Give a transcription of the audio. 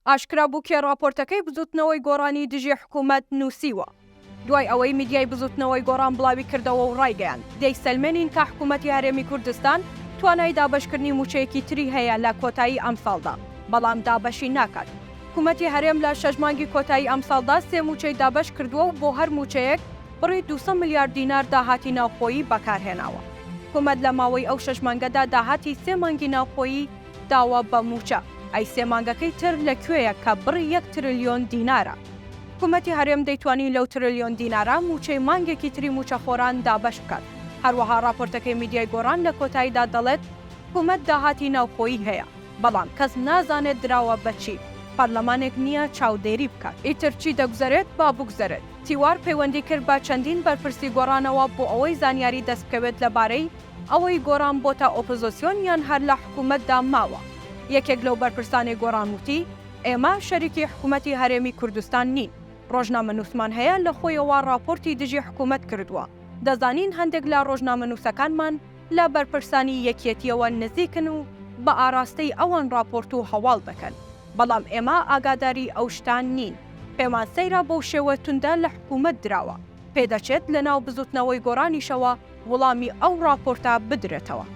ئاشکرا بوو کێ ڕاپۆرتەکەی بزوتنەوەی گۆڕانی دژی حکومەت نووسیوە. دوای ئەوەی میدیای بزوتنەوەی گۆڕان بڵاویکردەوە و ڕایگەیاند، دەیسەلمێنین کە حکومەتی هەرێمی کوردستان توانای دابەشکردنی موچەیەکی تری هەیە لە کۆتایی ئەمساڵدا، بەڵام دابەشی ناکات. حکومەتی هەرێم لە شەش مانگی کۆتایی ئەمساڵدا سێ موچەی دابەشکردووە و بۆ هەر موچەیەک بڕی 200 ملیار دینار داهاتی ناوخۆیی بەکارهێناوە. حکومەت لە ماوەی ئەو شەش مانگەدا داهاتی سێ مانگی ناوخۆیی داوە بە مووچە، ئەی سێ مانگەکەی تر لە کوێیە کە بڕی یەک ترلیۆن دینارە؟ حکومەتی هەرێم دەیتوانی لەو ترلیۆن دینارە مووچەی مانگێکی تری مووچەخۆران دابەش بکات. هەروەها ڕاپۆرتەکەی میدیای گۆڕان لە کۆتاییدا دەڵێت، حکومەت داهاتی ناوخۆیی هەیە، بەڵام کەس نازانێت دراوە بە چی، پەرلەمانێک نییە چاودێری بکات. ئیتر چی دەگوزەرێت با بگوزەرێت. تیوار پەیوەندی کرد بە چەندین بەرپرسی گۆڕانەوە بۆ ئەوەی زانیاری دەستبکەوێت لەبارەی ئەوەی گۆڕان بۆتە ئۆپۆزۆسیۆن یان هەر لە حکومەتدا ماوە. یەکێک لەو بەرپرسانەی گۆڕان وتی، ئێمە شەریکی حکومەتی هەرێمی کوردستان نین. ڕۆژنامەنووسمان هەیە لە خۆیەوە ڕاپۆرتی دژی حکومەت کردووە. دەزانین هەندێک لە ڕۆژنامەنووسەکانمان لە بەرپرسانی یەکیەتییەوە نزیکن و بە ئاراستەی ئەوان ڕاپۆرت و هەواڵ دەکەن. بەڵام ئێمە ئاگاداری ئەو شتان نین. پێمان سەیرە بەو شێوە توندە لە حکومەت دراوە. پێدەچێت لەناو بزوتنەوەی گۆڕانیشەوە وڵامی ئەو ڕاپۆرتە بدرێتەوە.